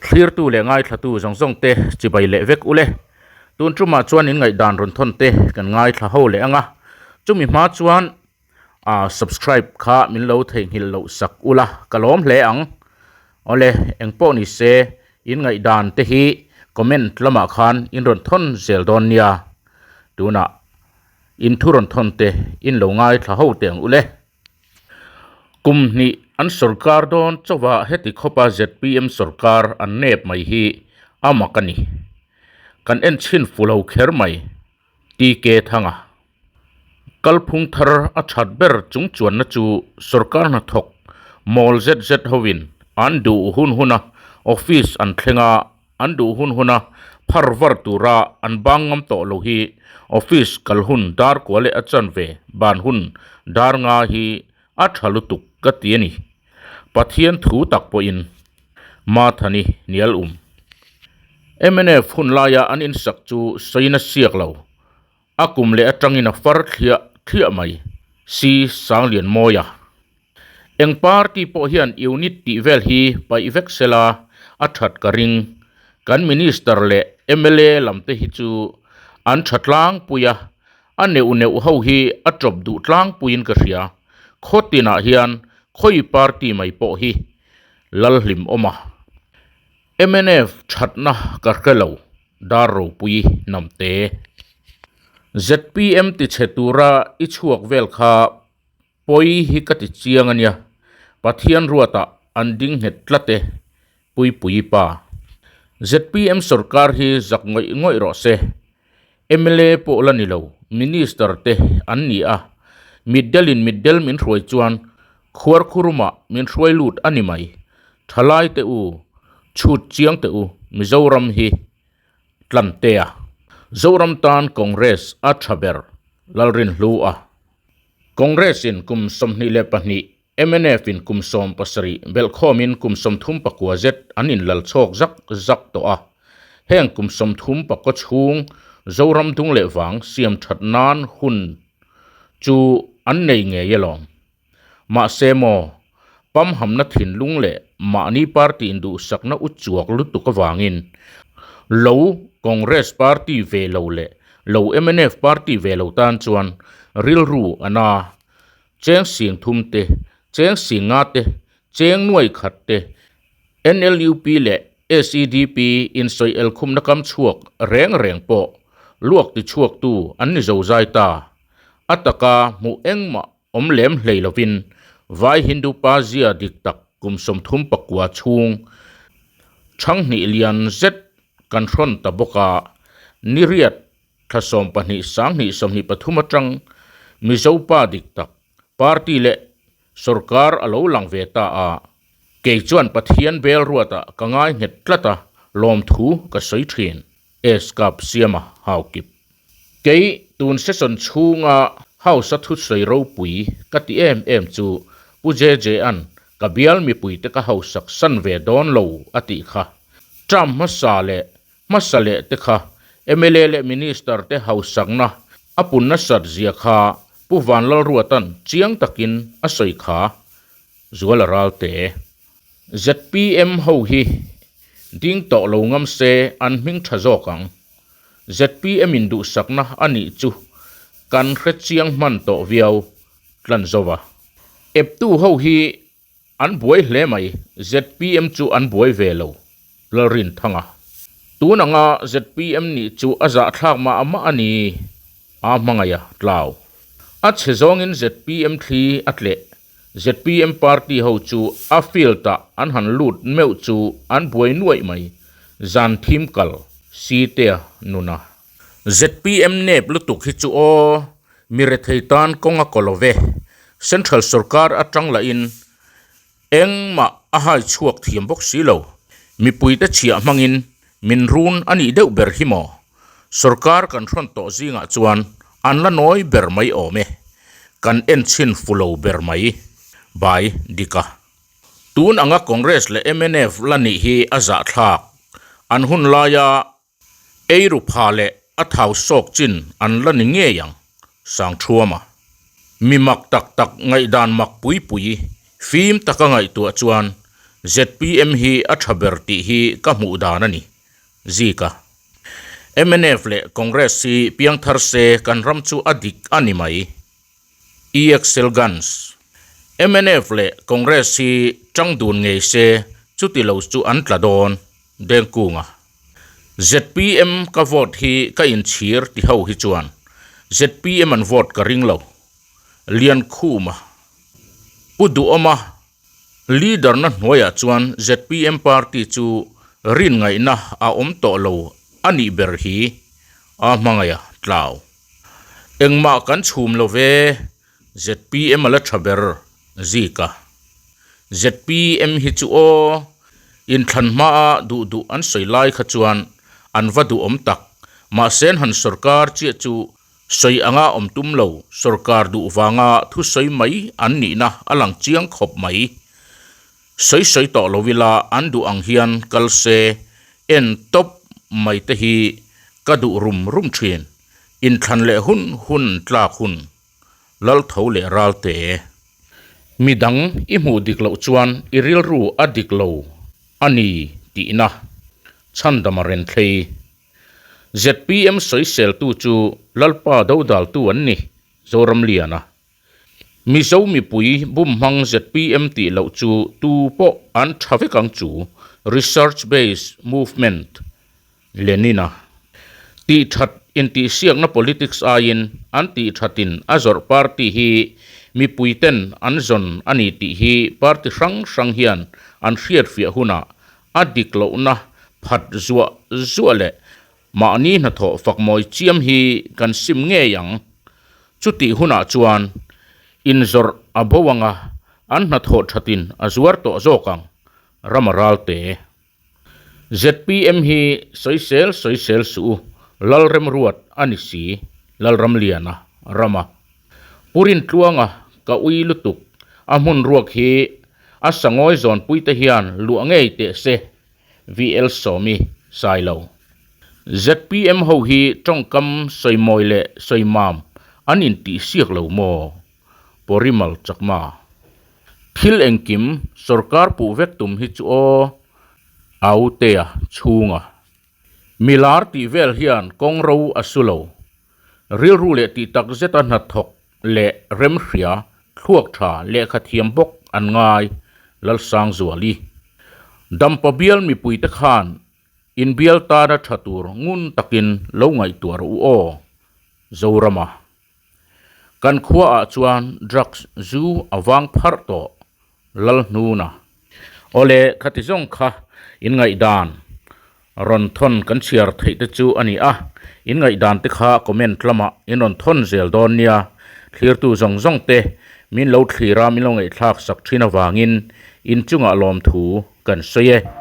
Thlirtu leh ngaithlatu zawng zawng te chibai leh vek ule. Tun tumah chuan in ngaihdan rawn thawn te kan ngaithla ho leh ang a. Chumi hma chuan ah subscribe kha min lo theihnghilh loh sak ula ka lawm hle ang. Awle engpawh ni se in ngaihdan te hi comment lamah khan in rawn thawn zel dawn nia. Tunah in thu rawn thawn te in lo ngaithla ho teh ang ule. Kum hnih an sorkar dawn chauha heti khawpa zpm sorkar an nep mai hi a mak a ni. Kan en chhin fu lo kher mai, TK Thanga. Kalphung thar a that ber chung chuanna chu sorkar hnathawk mawl zet zet hovin an duh hun huna office an thleng a, An duh hun huna phar var tura an bang ngam tawh lo hi office kal hun dar kua leh a chanve ban hun dar nga hi a tha lutuk ka ti a ni. Pathian thu tak pawhin Mathani hnial um. Mnf hun laia an insak chu sawiin a siak lo. A kum leh atangin a far thliah thliah mai, si Sanglianmawia. Eng party pawh hian unit tih vel hi paih vek sela a that ka ring. Kan minister leh mla lam te hi chu an tha tlangpui a, a neuh neuh ho hi a tawp duh tlangpuiin ka hria. Khaw tinah hian khawi party mai pawh hi Lalhlim awm a. Mnf thatna ka hre lo, dar ropui hnamte. Zpm tichhe tura i chhuak vel kha pawi hi ka ti chiang a nia, Pathian ruatah an ding nghet tlat e, Puipuii pa. Zpm sorkar hi zak ngawih ngawih rawh se. Mla pawh la ni lo, Minister te an ni a, mitdelin mitdel min hruai chuan khuarkhurumah min hruai lut a ni mai. Thalai te u, chhut chiang te u, Mizoram hi Tlantea. Zoram tan Congress a tha ber, Lalrinhlu a. Congress in kum 22 Mnf in kum 70 belhkhawmin kum 39 zet an inlal chhawk zak zak tawh a. Heng kum 34 chhung Zoram dung leh vang siam that nan hun chu an nei ngei alawm. Mahse maw, pamhamna thinlung leh mahni party induhsakna u chuak lutuk avangin lo Congress party ve lo leh lo mnf party ve lo tan chuan rilru a na. Cheng sing thum te, cheng sing nga te, cheng nuai khat te, NLUP leh SEDP insawi elkhumna kam chhuak reng reng pawh luak tichhuaktu an ni zozai ta. A taka hmuh engmah awm lem hlei lovin Vai Hindu pa zia dik tak kum 39 chhung Thanghnih lian zet kan hrawn ta bawk a, niriat thla 12 sanghnih 23 atang Mizo pa dik tak party leh sorkar a lo lang ve ta a, kei chuan Pathian bel ruatah ka ngai nghet tlat a, lawmthu ka sawi thin. Escap Siama Haukip. Kei tun session chhunga House a thusawi ropui ka ti em em chu Pu JJ-a'n ka bial mipuite ka hausak san ve dawn lo a tih kha. Term hmasa leh hmasa leh te kha mla leh Minister te hausakna a pun nasat zia kha Pu Vanlalruata'n chiang takin a sawi kha Zuala Ralte. Zpm ho hi ding tawh lo ngam se an hming tha zawk ang. Zpm in duhsakna a nih chu kan hre chiang hman tawh viau tlan zo va. Eptu ho hi an buai hle mai, zpm chu an buai ve lo, Lalrinthanga. Tun anga zpm nih chu a zahthlak mah mah a ni, a hmangaiha tlau. A chhe zawngin zpm thli a tleh Zpm party ho chu a field ah an han lut meuh chu an buai nuaih mai, zan thim kal si tea nuna. Zpm nep lutuk hi chu aw, mi rethei tan kawng a kaw lo ve, Central sorkar atang lahin engmah a hai chhuak thiam bawk si lo, mipuite chhiah hmangin min run a nih deuh ber hi maw? Sorkar kan hrawn tawh zingah chuan an la nawi ber mai awm e. Kan en chhin fu lo ber mai. By Dika. Tun anga Congress leh mnf la nih hi a zahthlak. An hun laia eiru pha leh a thau sawk chin an la ni ngei ang. Sangthuama. Mi mak tak tak ngaihdan mak pui pui fim taka ngaihtuah chuan ZPM hi a tha ber tih hi ka hmuh dan a ni. Zika. Mnf leh Congress hi piangthar se kan ram chu a dik a ni mai. EXL Guns. Mnf leh Congress hi tang dun ngei se chuti lo chu an tla dawn. Dengkunga. ZPM ka vote hi ka inchhir ti ho hi chuan ZPM an vote ka ring lo. Liankhuma. Pu Duhawma Leader na hnuaiah chuan zpm party chu rin ngaihna a awm tawh lo a nih ber hi a hmangaiha tlau. Engmah kan chhum lo ve, zpm a la tha ber zika. Zpm hi chu aw, inthlan hmaa duh duh an sawi lai kha chuan an va duhawm tak, mahse an han sorkar chiah chu Sawi anga awm tum lo, sorkar duh vanga thusawi mai an nihna a lang chiang khawp mai. Sawi sawi tawh lo ila an duh ang hian kal se, en tawp mai te hi ka duh rum rum thin. Inthlan leh hun hun tlak hun, lal tho leh ral te. Midang i hmuh dik loh chuan i rilru a dik lo a ni tihna chhandama renthlei. Zpm sawiseltu chu Lalpa dodaltu an ni, Zoramliana. Mizo mipui bum hmang zpm tih loh chu tu pawh an tha vek ang chu, Research Based Movement, Lenina. Tih that intihsiakna politics aiin an tih thatin a zawrh party hi mipuiten an zawn a ni tih hi party hrang hrang hian an hriatfiah hunah A dik lohna phat zuah zuah leh mahni hnathawh fak mawi chiam hi kan sim ngei ang. Chutih hunah chuan inzawrh a bo anga an hnathawh thatin a zuar tawh zawk ang, Rama Ralte. Zpm hi sawisel sawisel suh u, Lalremruat a ni si, Lalramliana, Rama. Pu Rintluanga ka ui lutuk, a hmun ruak hi a sangawi zawnpui te hian luah ngei teh se, VL Sawmi, Sailo. Zpm ho hi tawngkam sawimawi leh sawimam an intihsiak lo maw? Porimal Chakma. Thil engkim sorkar puh vek tum hi chu aw, Autea chhunga. Milar tih vel hian kawng ro a su lo. Rilru leh tih tak zeta hnathawk leh remhria, thluak tha, lehkha thiam bawk an ngai, Lalsangzuali. Dampa bial mipuite khan inbial tana tha tur ngun takin lo ngaihtuah rawh u aw, Zorama. Kan khuaah chuan drugs zu a vang pharh tawh, Lalhnuna. Awle, khati zawng kha in ngaihdan rawn thawn kan chhiar theih te chu a ni a, in ngaihdan te kha comment lamah in rawn thawn zel dawn nia. Thlirtu zawng zawng te min lo thlir a, min lo ngaihthlak sak thin avangin in chungah lawmthu kan sawi e.